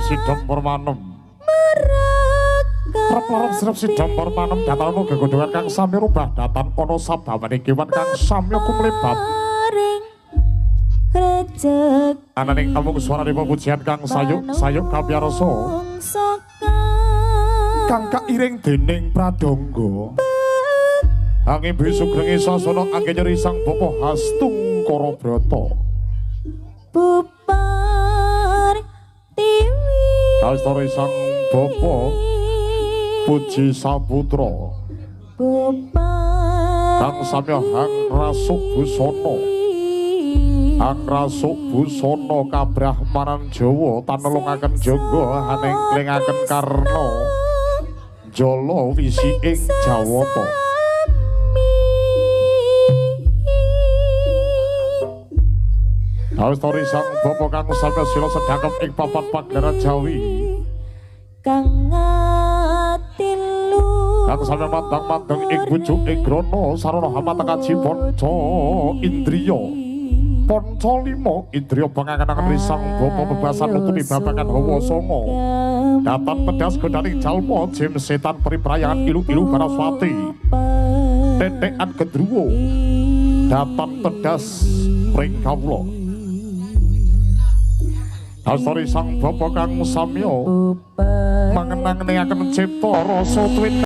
sidhem permanem. Rep-lerep sirep sidhem permanem datan ana gegodhongan kang sami rubah datan ana sabawane kewan kang samya kumlebat. Ananing amung swaranipun pujian kang sayuk-sayuk kapiyarsa kang kairing dening pradangga. Angimbi sugeng sasana angge nyeri sang bapa Hastungkara Brata. Bupar tiwi Kastari sang bapa Puji Saputra. Bupar Kang samya hang rasuk busana. Hang rasuk busana kabrahmanan Jawa tanelungaken jangga hanengklingaken karna jala wisi ing Jawata. Kastari sang bapa kang samya sila sedhakep ing papan pagelaran Jawi. Kang atilu Kang samya mandang-mandang ing pucuk ing grana sarana hamata kaji panca indriya. Panca lima indriya pangangen risang bapa bebasan nutupi babagan hawa sanga. Datan pedas godhaning jalma jim setan periprayangan ilu-ilu Baraswati. Tetekan gendruwo. Datan pedas ring kawula. Kastari sang bapa kang samya mangenang-nengaken cipta rasa twin